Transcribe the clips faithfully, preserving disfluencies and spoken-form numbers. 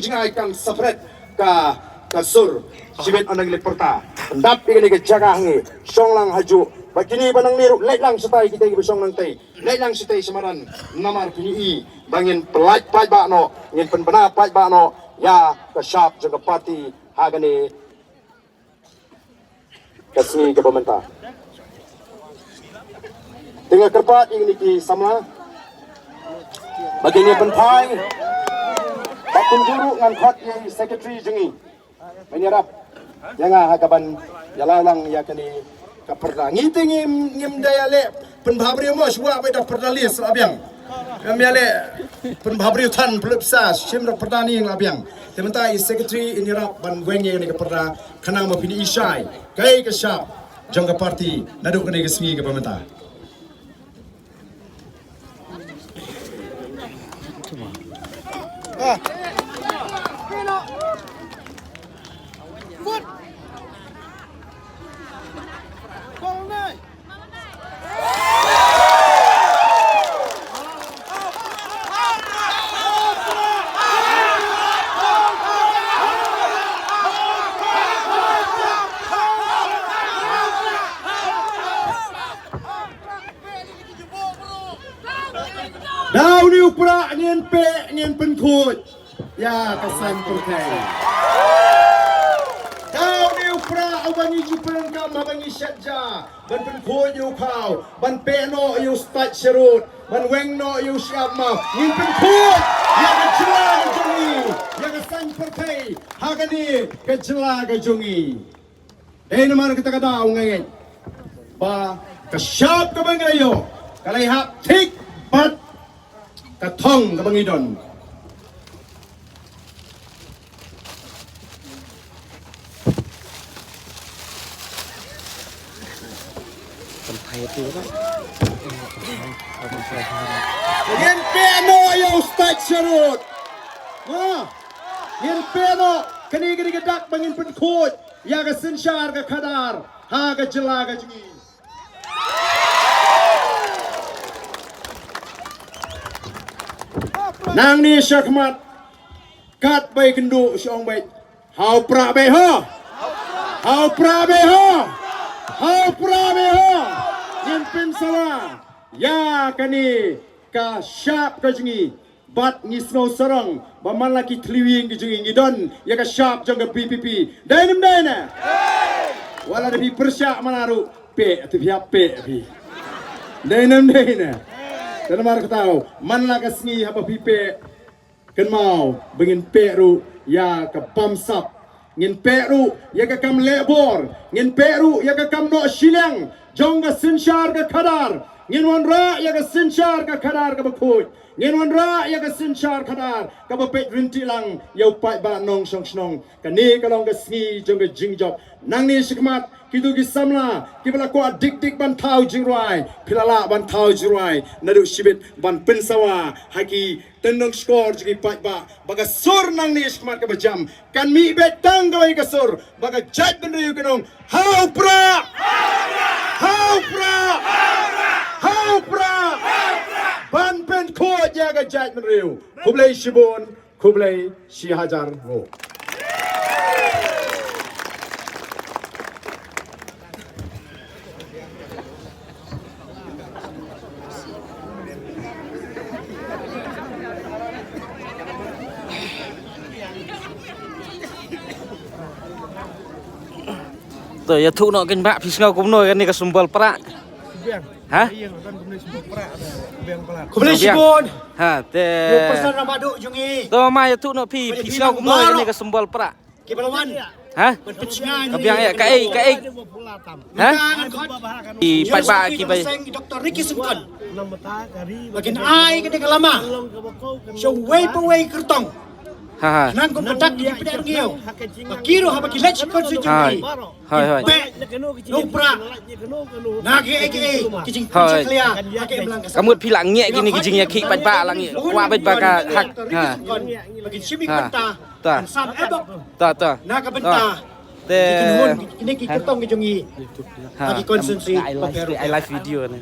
jngai kan separate ka, ka sur. Shibit ynda ngi leit pyrta, pyndap ïa kane ka jaka ha ngi, shong lang hajuh. Bad kine ba nangne ruh leit lang shatai, kita kiba shong nangtai leit lang shatai sha madan. Namar phin ïohi ba ngin pyllait paidbah noh, ngin pynbna paidbah noh ïa ka shap jong ka party ha kane ka sngi kaba mynta. Te nga kyrpad ïa kine ki samla ba kin ïa pynphai, bad kumjuh ruh ngan khot ïa i secretary jong ngi ban ïarap ïa nga ha kaban ïalam lang ïa kane ka pyrda. Ngi te ngim, ngim da ïaleh pynbhabriew mo, shuwa ba da pyrda list la biang. Ngim ïaleh pynbhabriew than pynlut pisa, shim da pyrda ni la biang. Te mynta i secretary in ïarap ban weng ïa kane ka pyrda, khnang ba phin ïohi shai kaei ka shap jong ka party naduh kane ka sngi kaba mynta. Da une u prah ngin peh, ngin pynkhuid ïa ka saiñ pyrthei. Da une u prah uba ngi ju pyndonkam haba ngi shet ja ban pynkhuid ïa u khaw, ban peh noh ïa u stait sharud, ban weng noh ïa u shyiap maw, ngin pynkhuid ïa ka jylla ka jong ngi, ïa ka saiñ pyrthei ha kane ka jylla ka jong ngi. Dei namar kata ka daw nga ngeit ba ka shap kaba ngi la ïoh ka la ïahap thik bad ka thong kaba ngi don. Ngin peh noh ïa u stait sharud. Ha. Ngin peh noh kane, kane ka dak ba ngin pynkhuid ïa ka synshar ka khadar ha ka jylla ka jong ngi. Nangne shakhmat katba ïakynduh sha ong beit, ha u prah beit ho. Ha u prah beit ho. Ha u prah beit ho. Ngin pynsawa ïa kane ka shap ka jong ngi. Bad ngi sngew sarong ba man la ki thliew ïing ki jong ngi ngi don ïa ka shap jong ka V P P. Dei ne ym dei ne? Wat la da phi pyrshah man la ruh peh, te phi hap peh phi. Dei ne ym dei ne? Te namar kata man la ka sngi haba phi peh, kynmaw ba ngin peh ruh ïa ka bamsap. Ngin peh ruh ïa ka kam leh bor. Ngin peh ruh ïa ka kam noh shiliang jong ka synshar ka khadar. Ngin wanrah ïa ka synshar ka khadar kaba khuid. Ngin wanrah ïa ka synshar khadar kaba peit ryntih lang ïa u paidbah nongshong shnong. Kane ka long ka sngi jong ka jingjop. Nangne shakhmat kito ki samla kiba la kwah dik dik ban thaw jingrwai, phi la lah ban thaw jingrwai naduh shibit ban pynsawa ha ki tyndong shkor jong ki paidbah ba ka sur nangne shakhmat kaba jam kan mih beit tang kawei ka sur ba ka jaitbynriew kan ong ha u prah. Ha u prah. Ha u prah ban pynkhuid ïa ka jaitbynriew. Khublei shibun. Khublei shi hajar nguh. To ïathuh noh kein bah, phi sngew kumno ïa kane ka symbol prah? Ha? Khublei shibun. Ha, te. Ïa u President Rangbah Duh jong ngi. To ma ïathuh noh phi, phi sngew kumno ïa kane ka symbol prah? Kiba la wan. Ha? Ka biang ïa kaei, kaei. Ha? Ki paidbah kiba, Doctor Ricky Syngkon. Ba kin ai kane ka lama sha uwei pa uwei kyrtong. Ha ha. Nang kum ka dak ki pyneh rngiew ba ki ruh haba ki leit sha constituency. Hai hai. Peh na u prah na kiei kiei ki jingpynshai khlia ha ka imlang ka sap. Ka mut phi la ngiah kine ki jingïakhih paidbah la ngiah. Kwah beit ba ka hak. Ha. Ba kin shim ïa ka bynta. Ta. Ban sam eh bok. Ta ta. Na ka bynta. Te kine ki kyrtong ki jong ngi ha ki constituency. Ai live, ai live video ne.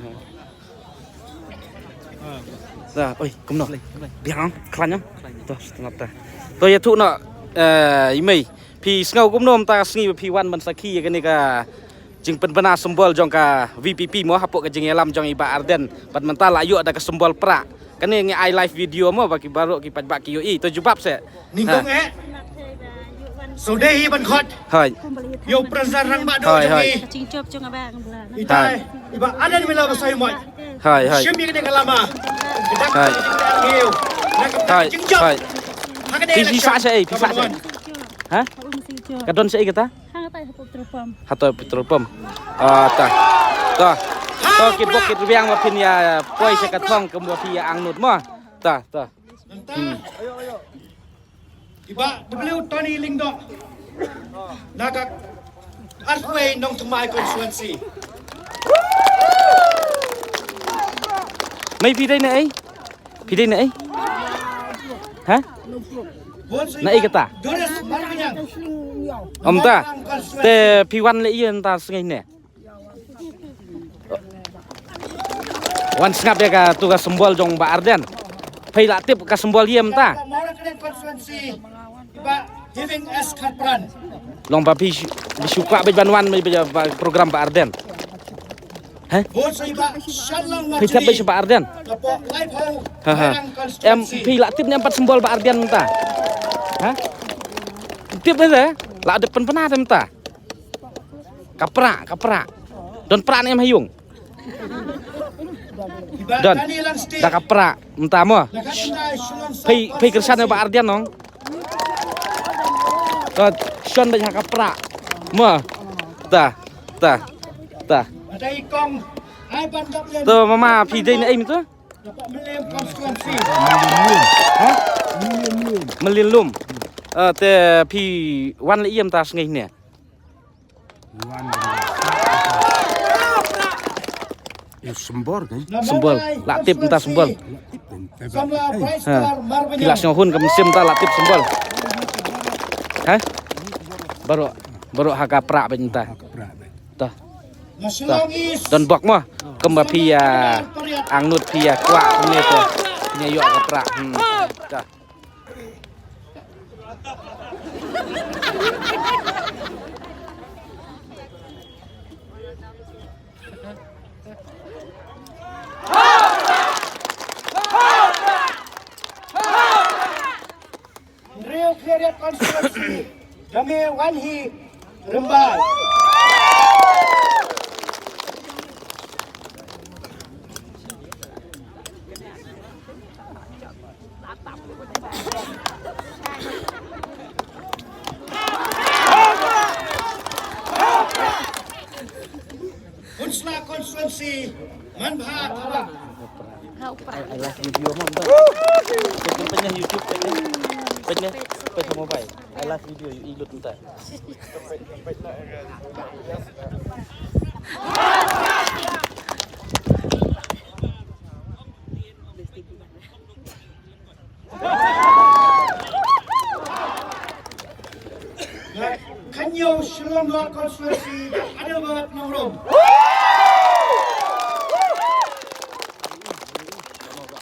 Ta, oi, kumno? Biang, khlaiñ. Ta, tengok ta. To ïathuh noh, eh, i mei. Phi sngew kumno mynta ka sngi ba phi wan ban sakhi ïa kane ka jingpynbna symbol jong ka V P P mo hapoh ka jingïalam jong i Bah Ardent. Bad mynta la ïoh da ka symbol prah. Kane ngi ai live video mo ba ki baroh ki paidbah ki ïohi. To jubab seh. Nyngkong eh. Sngewdei hi ban khot. Hooid. Ïa u president rangbah dor jong ngi. Itai. Iba anan mila ba sai mo. Hooid, hooid. Shim ïa kane ka lama. Hooid. Hooid, hooid. Phi, phi sah sha ei, phi sah sha ei. Ha? Ka don sha ei kata? Hato petrol pump. Ah, ta. Ta. To kit bok kit rwiang ba phin ïa poi sha ka thong kumba phi ïa angnud mo. Ta, ta. Hmm. Iba W Tony Lyngdoh. Na ka Arthur Wei Nongthymmai constituency. Mei phi dei na ei? Phi dei na ei? Ha? Na ei kata? Doris Marwiniang. Ym ta. Te phi wan leh ïa mynta sngi ne. Wan sngap ïa katu ka symbol jong Bah Ardent. Phi la tip ka symbol ïa mynta. Long ba phi shu, phi shu kwah bad ban wan ba, ba, ba program Bah Ardent. He? Phi tip bad shu Bah Ardent. Ha, ha. Em, phi la tip ne em pat symbol Bah Ardent mynta. Ha? Tip ne, la dep pynpna te mynta. Ka prah, ka prah. Don prah ne em ha ïung. Don. Da ka prah mynta mo. Phi, phi kyrshan ïa Bah Ardent nong. To shon bad ha ka prah. Mo. Ta, ta, ta. To mama phi dei na ei mynta? Ha? Mlien Lum. Eh, te phi wan leh ïa mynta sngi ne. Wan. Eh, symbol kan? Symbol, la tip mynta symbol. Ha. Phi la sngewhun ka mynsiem mynta la tip symbol. Ha? Baroh, baroh ha ka prah bad mynta. Ha ka prah bad. Tah. Tah. Don bok mo. Kumba phi ïa angnud phi ïa kwah kumne to. Phi ïa ïoh ka prah. Hmm. Tah. Hynriew Khliehriat constituency, da me wan hi Rymbai. Hunsla constituency, man bha tharap. I, I live video mo mynta. Peit, peit ne YouTube, peit ne. Peit ne, peit ha mobile. I live video, ïohi lut mynta. Khynñiew Shillong North Constituency, Adelbert Nongrum.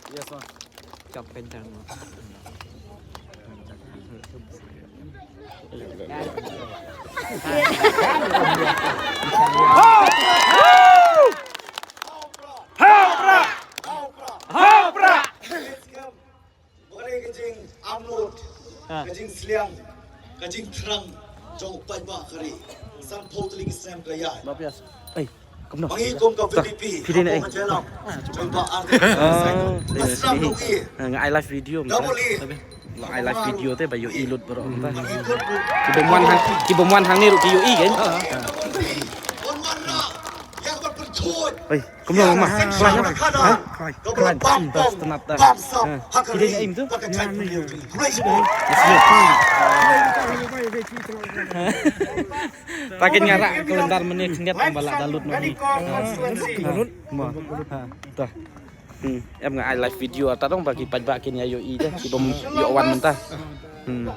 Yes, ma'am. Chop kentang. Hau pra! Hau pra! Hau pra! Ka ri ka jingangnud, ka jingsliang, ka jingthrang jong u paidbah ka ri. Sanphew tylli ki snem ka ïaid. Ba bias. Ei, kumno? Ba ngi kum ka V P P, phi dei na ei? Jong ba ar. Ah, nga ai live video mynta. Nga ai live video te ba ïohi lut baroh mynta. Ki bym wan hang, ki bym wan hangne ruh ki ïohi kan. Ei, kumno mama? Kumno? Ha? Kumno? Bam, bam, bam, bam, bam. Ki dei na ei mynta? Ta kin nga rah ka lendar mynne khyndiat tang ba lah da lut noh hi. Lut mo. Ha. Tah. Hmm. Em nga ai live video ata dong ba ki paidbah kin ïa ïohi te ki bym ïoh wan mynta. Hmm.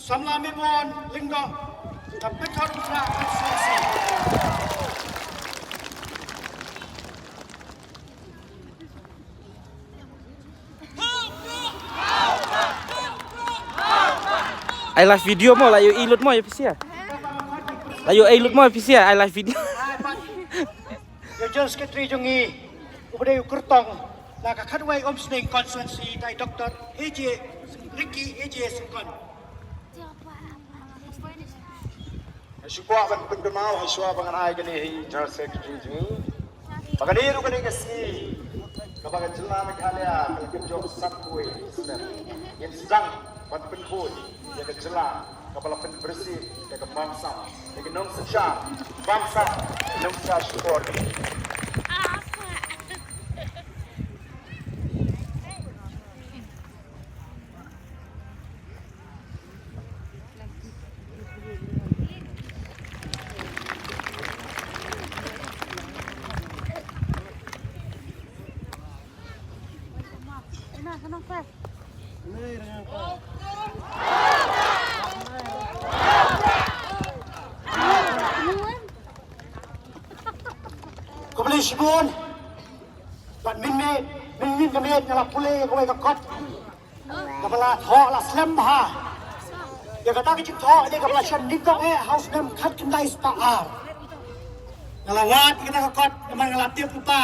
Samla Mimon Lyngdoh, ka Pyrthon Umsrah constituency. Ai live video mo, la ïohi lut mo ïa phi sha. La ïohi lut mo ïa phi sha, ai live video. Ïa u General Secretary jong ngi, u ba dei u kyrtong na ka Khatwai Umsning Constituency, dei Doctor A J Ricky A J Syngkon. Shu kwah ban pynkynmaw ha shuwa ba ngan ai kane ha i General Secretary jong ngi. Ba kane ruh kane ka sngi kaba ka jylla Meghalaya ka la kynjoh san wei snem. Ngin sdang ban pynkhuid ïa ka jylla kaba la pynbrysit da ka bamsap, da ka nongsynshar bamsap, nongsynshar shukor. Khublei shibun. Bad mynmiet, mynmiet ka miet nga la pule ïa kawei ka kot kaba la thoh la slem bha. Ïa kata ka jingthoh dei kaba la shon nyngkong eh ha u snem khatkhyndai spah ar. Nga la wad ïa kata ka kot namar nga la tip lypa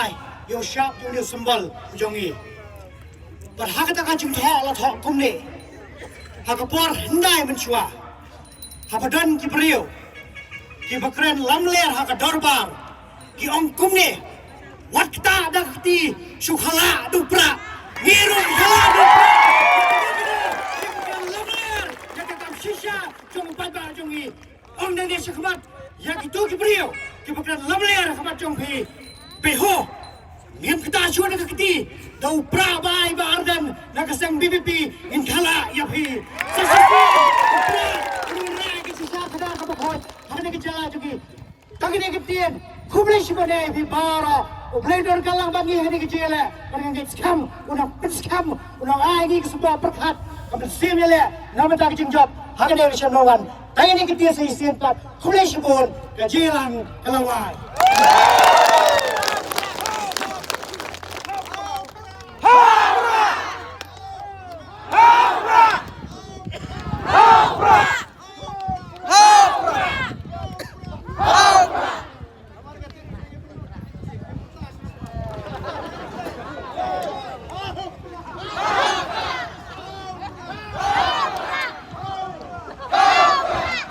ïa u shap jong une u symbol u jong ngi. Bad ha kata ka jingthoh la thoh kumne: Ha ka por hyndai mynshuwa, haba don ki briew kiba kren lamler ha ka dorbar, ki ong kumne: Wat ktah da ka kti, shu khalah da u prah. Ngi ruh khalah da u prah. Lamler ïa ka kam shisha jong u paidbah jong ngi. Ong nangne shakhmat ïa kito ki briew kiba kren lamler ha khmat jong phi. Phi ho, ngim ktah shuh da ka kti, da u prah ba ai Bah Ardent na ka seng V P P ngin khalah ïa phi. Sa shisha u prah u rah ïa ka shisha khadar kaba khuid ha kane ka jylla jong ngi. Tang kine ki ktien, khublei shibun ïa phi baroh. U Blei un kyrkhu lang bad ngi ha kane ka jingïaleh. Bad ngan ngeit skhem u nang pynskhem, u nang ai ngi ka symbai pyrkhat ka mynsiem ïaleh na bynta ka jingjop ha kane ka snem nongwan. Tang kine ki ktien sa shisien pat. Khublei shibun, ka jingïalang ka la wai.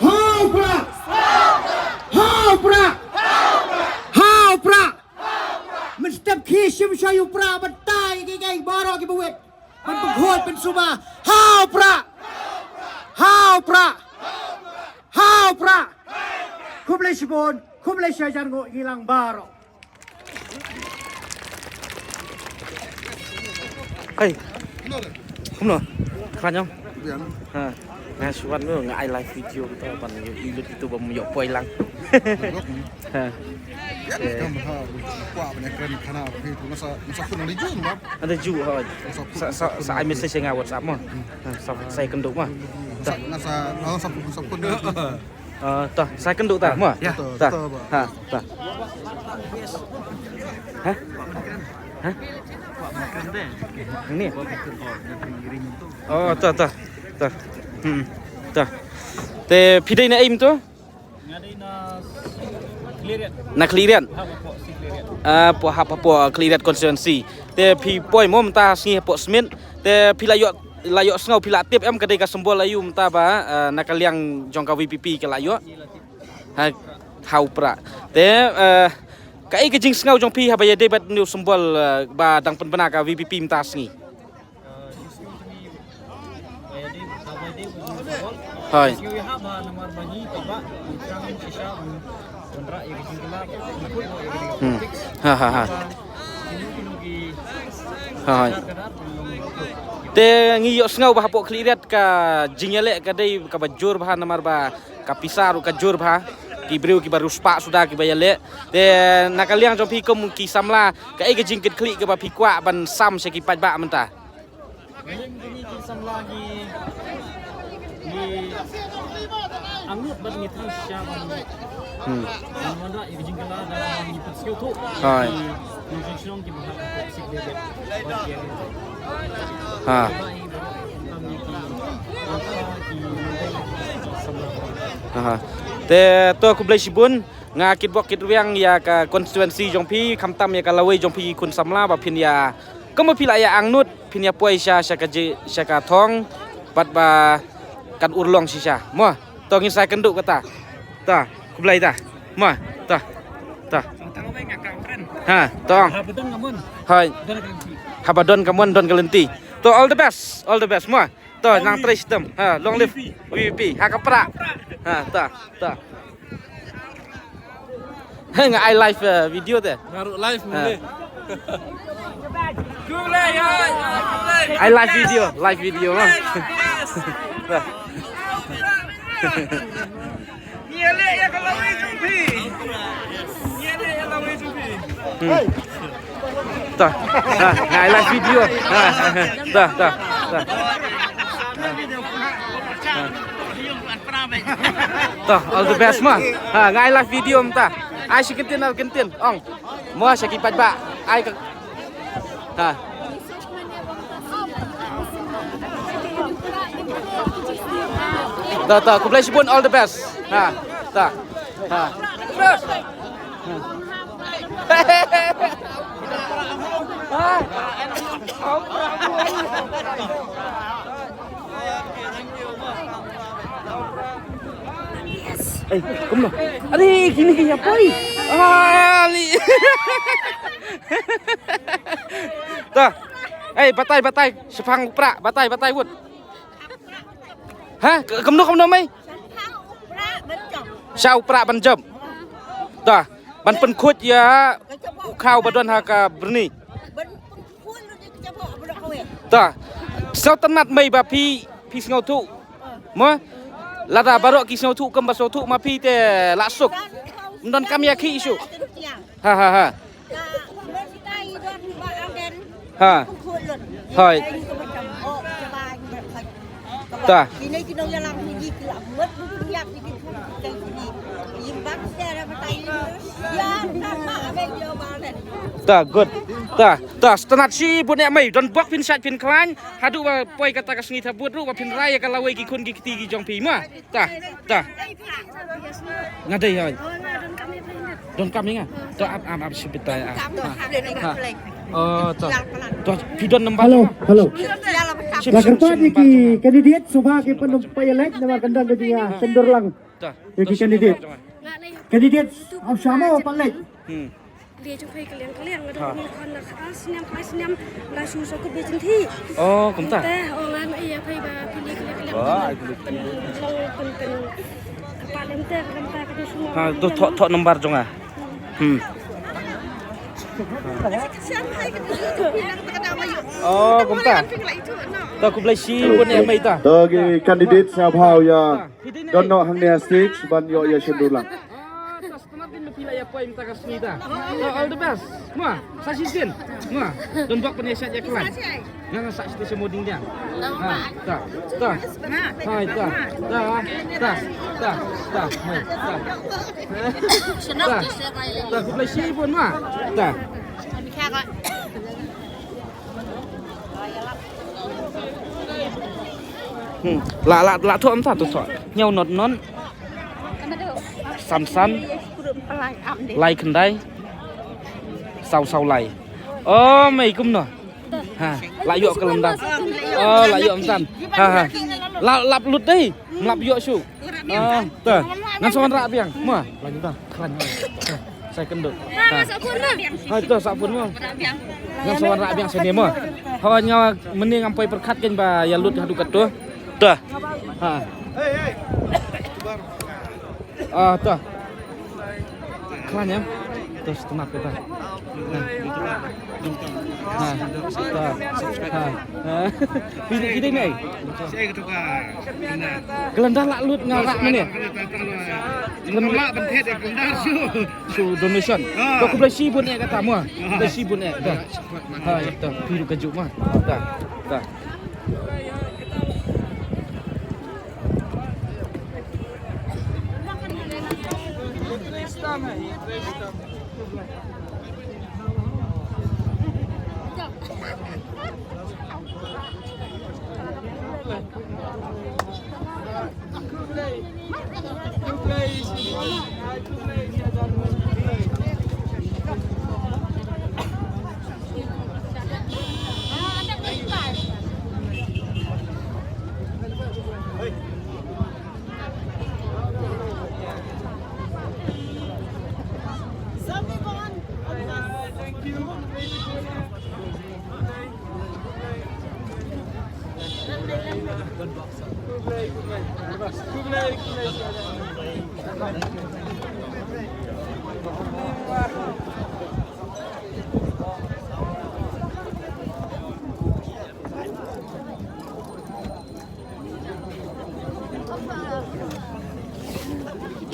Ha u prah! Ha u prah! Ha u prah! Mynstep khie shim shuwa ïa u prah, ban tai ïa kiei kiei baroh kiba wit. Ban pynkhuid, ban suba. Ha u prah! Ha u prah! Ha u prah! Khublei shibun, khublei shihajar nguh ïa ngi lang baroh. Hei. Kumno? Khlaiñ ong? Biang. Ha. Nga shu wan mo, nga ai live video kita ban ïohi lut ito bym ïoh poi lang. Ha. Kam ha, kwah ban kren khana ba phi tu nga sa, nga sa khun ang di jun ba. Ada ju ha. Sa, sa, sa ai message nga WhatsApp mo. Ha, sa, sa ïakynduh mo. Nga sa, nga sa, nga sa khun, sa khun. Ah, to, sa ïakynduh ta, mo? Ya. To, ta. To, ba. Ha, ta. Ha? Ha? Ini. Oh, to, to. To. Hmm. To. Te phi dei na ei mynta? Nga dei na Khliehriat. Na Khliehriat. Hapoh Khliehriat. Ah, hapoh, hapoh Khliehriat constituency. Te phi poi mo mynta sngi hapoh Smit. Te phi la ïoh, la ïohsngew, phi la tip em ka dei ka symbol aïu mynta ba, eh, na ka liang jong ka V P P ka la ïoh. Ha, ha u prah. Te, eh, kaei ka jingsngew jong phi haba ïadei bad une u symbol, eh, ba dang pynbna ka V P P mynta sngi? Hooid. Hmm. Ha, ha, ha. Hooid. Te ngi ïohsngew ba hapoh Khliehriat ka jingïaleh ka dei kaba jur bha namar ba ka pisa ruh ka jur bha. Ki briew kiba riewspah suda kiba ïaleh. Te na ka liang jong phi kum ki samla, kaei ka jingkitkhlieh kaba phi kwah ban sam sha ki paidbah mynta? Ngi, ngi, ngi samla ngi, ngi angnud bad ngi thrang shisha ban, hmm, ban wanrah ïa ka jingkylla da ngi pynsngewthuh. Hooid. Ngi, ngi shnong kiba ha ka sik de de. Ha. Ba ïa ki, ba ïa ki, ba ïa ki, Aha. Te to khublei shibun, nga kitbok kitrwiang ïa ka constituency jong phi, khamtam ïa ka lawei jong phi khun samla ba phin ïa, kumba phi la ïa angnud, phin ïa poi sha, sha ka je, sha ka thong, bad ba kan urlong shisha. Mo, to ngin sa kynduh kata. Ta, khublei ta. Mo, ta. Ta. Ha, to. Hai. Haba don ka mon don ka lynti. To, all the best, all the best mo. To, nang trei shitom. Ha, long live V P P. Ha ka pra. Ha, ta, ta. Nga ai live, eh, video te. Naruh live mo. Ai live video, live video mo. Ta. Hmm. Ta. Ta, nga ai live video. Ta, ta, ta. Ta, all the best mo. Ha, nga ai live video mo ta. Ai shi kyntien ar kyntien. Ong. Mo sha ki paidbah. Ai ka. Ha. Ta, ta, khublei shibun, all the best. Ha, ta. Ha. Eh, kumno? Ari, kini ki ïa poi. Ali. Ta. Eh, batai, batai. Shipang pra, batai, batai wut. Ha, kumno, kumno mei? Sha u pra ban jop. Ta, ban pynkhuid ïa u khaw ba don ha ka byrni. Ta, sngewtynnat mei ba phi, phi sngewthuh. Mo, lada baroh ki sngewthuh kumba sngewthuh ma phi te la suk. Ym don kam ïa ki issue. Ha, ha, ha. Ha. Hoi. Ta. Ta, good. Ta, ta, sngewtynnat shibun ïa mei, don bok phin shait phin khlaiñ, haduh ba poi kata ka sngi thabut ruh ba phin rai ïa ka lawei ki khun ki kti ki jong phi ma. Ta, ta. Nga dei hoi. Don kam ïa nga. To ap ap ap shi bitai ah. Ha. Oh, to. To phi don number. Hello, hello. La kyrpad ïa ki candidate shuwa ki pan ym poi elect namar kan don da jingïa sendor lang. To. Ïa ki candidate. Candidate of Shamo Palek. Hmm. Lia jong phei ka liang ka liang, nga don ni khon la kha snem, kha snem la shu sa kut bejin thi. Oh, kumta. Te, oh, ngan ïa phei ba phi lia ka liang ka liang. Wah, phi lia ka liang. Pyn long pyn pyn. Ka pa lem te, ka lem te, ka tu semua. Ha, tu thok thok number jong nga. Hmm. Oh, kumta. Ta khublei shibun ïa mei ta. To ki candidate sha bhaw ïa. Don noh hangne stage ban ïoh ïa sendor lang. Ah, ta sngewtynnat din ba phi la ïa poi mynta ka sngi ta. Ta, all the best. Ma, sa shisien. Ma, don bok ban ïa shait ïa khlaiñ. Nga nga sa shisien sha mo ding diang. Ha, ta, ta. Hai, ta, ta, ta, ta, hai, ta. Ta, ta, khublei shibun ma. Ta. Hmm. La, la, la thoh mynta to thoh. Hynñiew not not. San san. Lai khyndai. Saw saw lai. Oh, mei kumno. Ha, la ïoh ka lynda. Oh, la ïoh mynta. Ha, ha. La lap lut dei. Lap ïoh shu. Ah, ta. Ngan sa wanrah biang. Ma, la mynta. Khlaiñ. Sa kynduh. Ha, sa phone mo. Hai, to sa phone mo. Ngan sa wanrah biang shane mo. Hawa nga mynne ngam poi pyrkhat kein ba ïa lut haduh katto. To. Ha. Ah, to. Khlaiñ em. To sngewtynnat kata. Ha. Ha. Ta. Ha. Phi dei, phi dei ne? Ka lynda la lut nga rah mynne. Shu donation. To khublei shibun eh kata mo. Khublei shibun eh. Ta. Ha, ta. Phi ruh kajuh mo. Ta. Ta.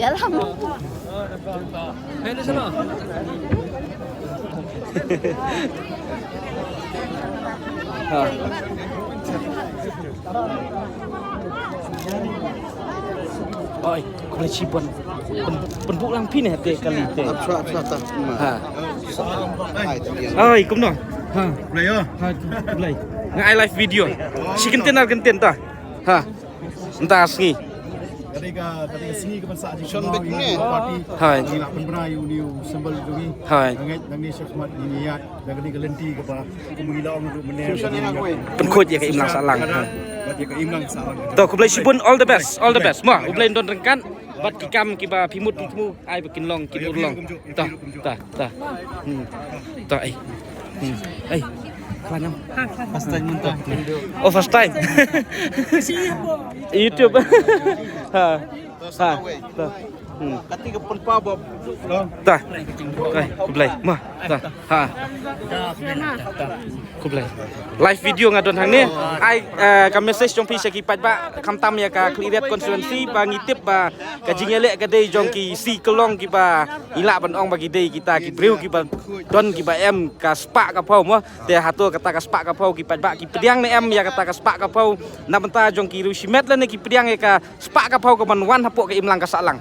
Ïa lama. Oi, khublei shibun. Pyn, pynbna lang phi ne te kali te. Acha, acha, ta. Ha. Ai, kumno? Ha. Khublei ïa. Ha, khublei. Nga ai live video. Shi kyntien ar kyntien ta. Ha. Mynta sngi. Ka dei ka, ka dei ka sngi kaba sah jingkynmaw ïa ka party. Hai. Ngi la pynbna ïa une u symbol jong ngi. Hai. Nga ngeit nangne shakhmat ngin ïaid da kane ka lynti kaba kum ngi la ong ruh mynne. Pynkhuid ïa ka imlang sahlang. Hai. Bad ïa ka imlang sahlang. To, khublei shibun, all the best, all the best. Mo, U Blei un don ryngkat bad ki kam kiba phi mut phi thmu. Ai ba kin long, kin urlong. Ta, ta, ta. Hmm. Ta, ai. Hmm. Ai. Khlaiñ em? First time mynta. Oh, first time. YouTube. Ha. Ha. Ta. Hmm. Ta. Ai, khublei. Ma. Ta. Ha. Khublei. Live video nga don hangne. Ai, eh, ka message jong phi sha ki paidbah khamtam ïa ka Khliehriat constituency ba ngi tip ba ka jingïaleh ka dei jong ki shi kyllong kiba ngi lah ban ong ba ki dei kita ki briew kiba don kiba em ka spah ka phew mo. Te hato kata ka spah ka phew ki paidbah ki pdiang ne em ïa kata ka spah ka phew na bynta jong ki riew shimet lane ki pdiang ïa ka spah ka phew kaban wan hapoh ka imlang ka sahlang.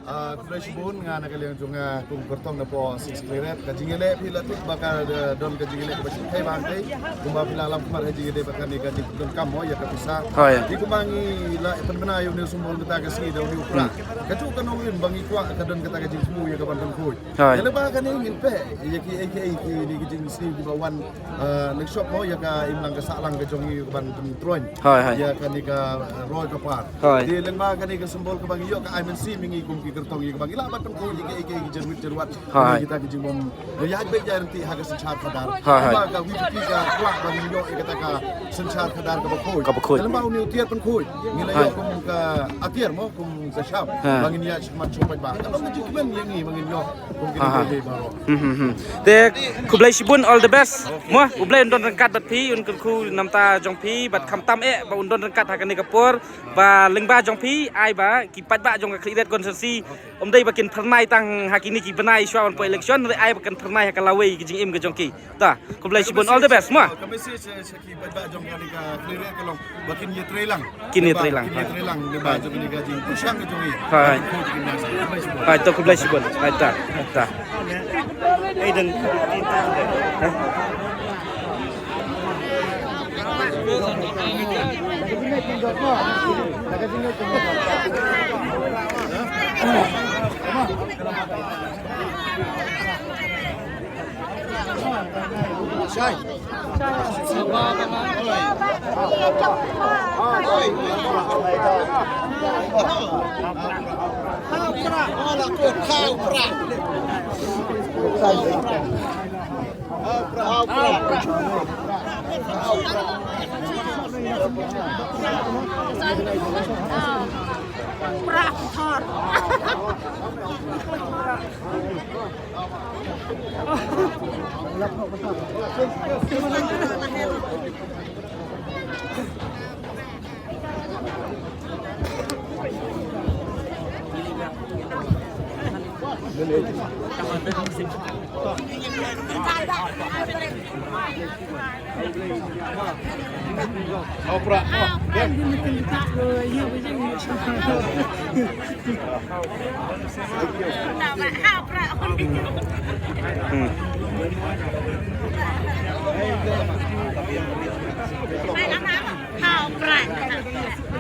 Ah, khublei shibun, nga na ka liang jong nga kum kyrtong na poh Six Khliehriat. Ka jingïaleh phi la tip ba ka, eh, don ka jingïaleh kaba shyrkhei ba hangtei. Kumba phi la lam khmat ha jingïadei bad kane ka jingdonkam mo ïa ka pisa. Hooid. Te kumba ngi la pynbna ïa une u symbol mynta ka sngi da une u prah. Hmm. Kajuh ka nongrim ba ngi kwah ka don kata ka jingthmu ïa ka ban pynkhuid. Hooid. Ïa leba kane ngin peit ïa kiei kiei kine ki jingsniew kiba wan Ah, lyngshop mo ïa ka imlang ka sahlang ka jong ngi ban pyntroiñ. Hooid, hooid. Ïa kane ka, ah, roi ka par. Hooid. Te lyngba kane ka symbol kaba ngi ïoh ka ai mynsiem ïa ngi kum ki kyrtong ïa kaba ngi lah ban pynkhuid ïa kiei kiei ki jyrwit jyrwat. Hooid. Kita ki jingbym ïaid beit ïaid ryntih ha ka synshar khadar. Hooid, hooid. Kumba ka VPP ka kwah ban ïoh ïa kata ka synshar khadar kaba khuid. Kaba khuid. Te lyngba une u tiar pynkhuid ngi la ïoh kum ka atiar mo kum ka sham. Ha. Ba ngin ïaid shakhmat shakhmat ba ka long ka jingkmen ïa ngi ba ngin ïoh. Ha, ha. Hmm, hmm, hmm. Te khublei shibun, all the best. Mo, U Blei un don ryngkat bad phi, un kyrkhu na bynta jong phi bad khamtam eh ba un don ryngkat ha kane ka por ba lyngba jong phi, ai ba ki paidbah jong ka Khliehriat constituency ym dei ba kin phyrnai tang ha kine ki bnai shuwa ban poi election, hynrei ai ba kin phyrnai ha ka lawei ki jingim ka jong ki. Ta, khublei shibun, all the best mo. Ki paidbah jong kane ka Khliehriat ka long ba kin ïatreilang. Kin ïatreilang. Kin ïatreilang lyngba jong kane ka jingpyrshang ka jong ngi. Hai. Khublei shibun. Hai, to khublei shibun. Hai, ta, ta. Ei, dang.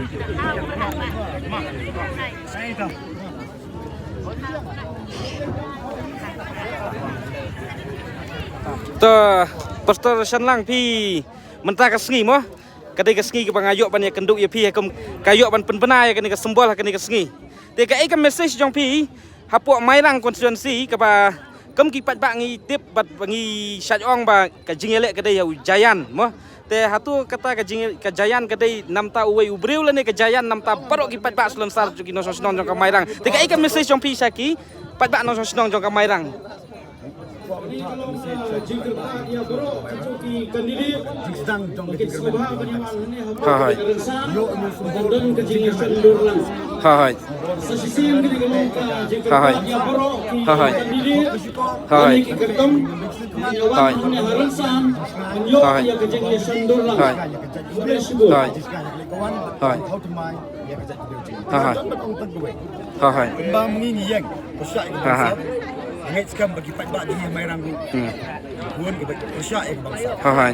To, Pastor Shanlang, phi mynta ka sngi mo, ka dei ka sngi kaba nga ïoh ban ïakynduh ïa phi, ha kum ka ïoh ban pynbna ïa kane ka symbol ha kane ka sngi. Te kaei ka message jong phi hapoh Mairang constituency, kaba kum ki paidbah ngi tip bad ba ngi shait ong ba ka jingïaleh ka dei ïa u Giant mo. Te hato kata ka jing, ka Giant ka dei namta uwei u briew lane ka Giant namta baroh ki paidbah slem sar jong ki nongshong shnong jong ka Mairang? Te kaei ka message jong phi sha ki paidbah nongshong shnong jong ka Mairang? Ha hai. Ha hai. Ha hai. Ha hai. Ha hai. Ha hai. Ha hai. Ha hai. Ha hai. Ha hai. Hmm. Ha hai.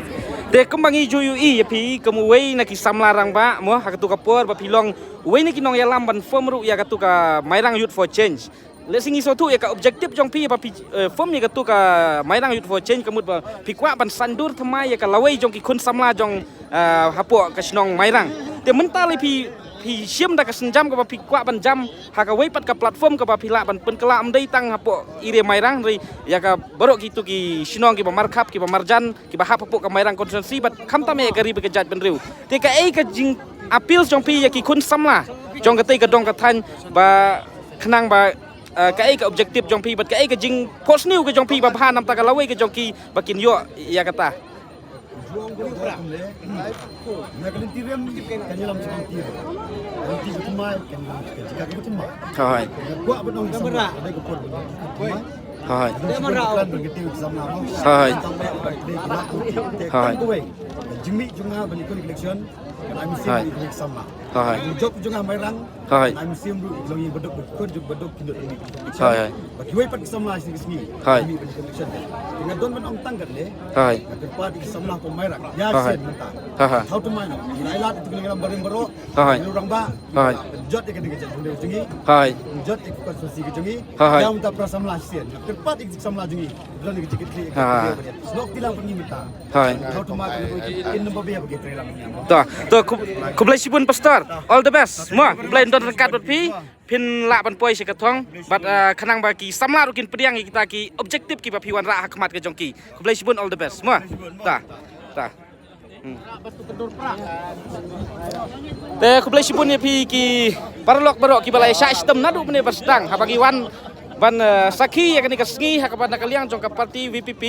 Te kumba ngi ju ïohi ïa phi kum uwei na ki samla rangbah mo, ha katu ka por ba phi long uwei na ki nongïalam ban form ruh ïa katu ka Mairang Youth for Change. Lehse ngi sngewthuh ïa ka objective jong phi ba phi, eh, form ïa katu ka Mairang Youth for Change, ka mut ba phi kwah ban saiñdur thymmai ïa ka lawei jong ki khun samla jong, eh, hapoh ka shnong Mairang. Te mynta lei phi, phi shim da ka sienjam kaba phi kwah ban jam ha kawei pat ka platform kaba phi lah ban pynkylla, ym dei tang hapoh area Mairang, hynrei ïa ka baroh kitu ki shnong kiba markhap, kiba marjan, kiba hap hapoh ka Mairang constituency bad khamtam eh ka ri bad ka jaitbynriew. Te kaei ka jing appeal jong phi ïa ki khun samla jong katei ka dong ka thaiñ, ba khnang ba, eh, kaei ka objective jong phi bad kaei ka jingphohsniew ka jong phi ba bha namta ka lawei ka jong ki ba kin ïoh ïa kata? Ha hai. Ha hai. Ha hai. Ha hai. Ha hai. Ha hai. Ha hai. Ha hai. Ha hai. Ha hai. Ha hai. Ha hai. Ha hai. Ta, to, khublei shibun Pastor. All the best. Mo, khublei, don ryngkat bad phi. Phin lah ban poi sha ka thong bad, eh, khnang ba ki samla ruh kin pdiang ïa kita ki objective kiba phi wanrah ha khmat ka jong ki. Khublei shibun, all the best. Mo. Ta. Ta. Hmm. Te khublei shibun ïa phi ki paralok baroh kiba la ïa shah shitom naduh mynne ba sdang haba ngi wan ban, eh, sakhi ïa kane ka sngi ha kaba na ka liang jong ka party V P P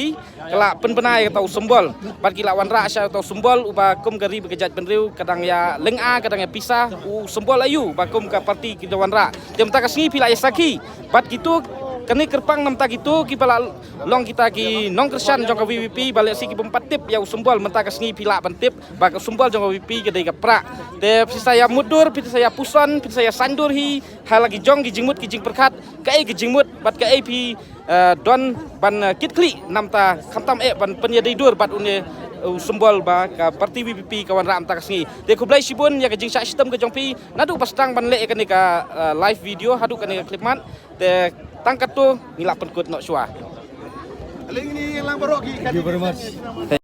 ka la pynbna ïa kata u symbol. Bad ki la wanrah sha kata u symbol uba kum ka ri bad ka jaitbynriew ka dang ïa lynga, ka dang ïa pisa, u symbol aïu ba kum ka party ki da wanrah. Te mynta ka sngi phi la ïa sakhi bad kito, kane kyrpang namta kito kiba la long kita ki nongkyrshan jong ka V P P ba lehse ki bym pat tip ïa u symbol, mynta ka sngi phi lah ban tip ba ka symbol jong ka V P P ka dei ka prah. Te phi sa ïa mutdur, phi sa ïa puson, phi sa ïa saiñdur hi ha la ki jong ki jingmut ki jingpyrkhat, kaei ka jingmut bad kaei phi, eh, don ban, eh, kitkhlieh namta khamtam eh ban pynïadei dur bad une, eh, u symbol ba ka party V P P ka wanrah mynta ka sngi. Te khublei shibun ïa ka jingshah shitom ka jong phi naduh ba sdang ban leh ïa kane ka, eh, live video haduh kane ka khyllipmat. Te tang katto ngi la pynkut noh shuwa. Thank you very much.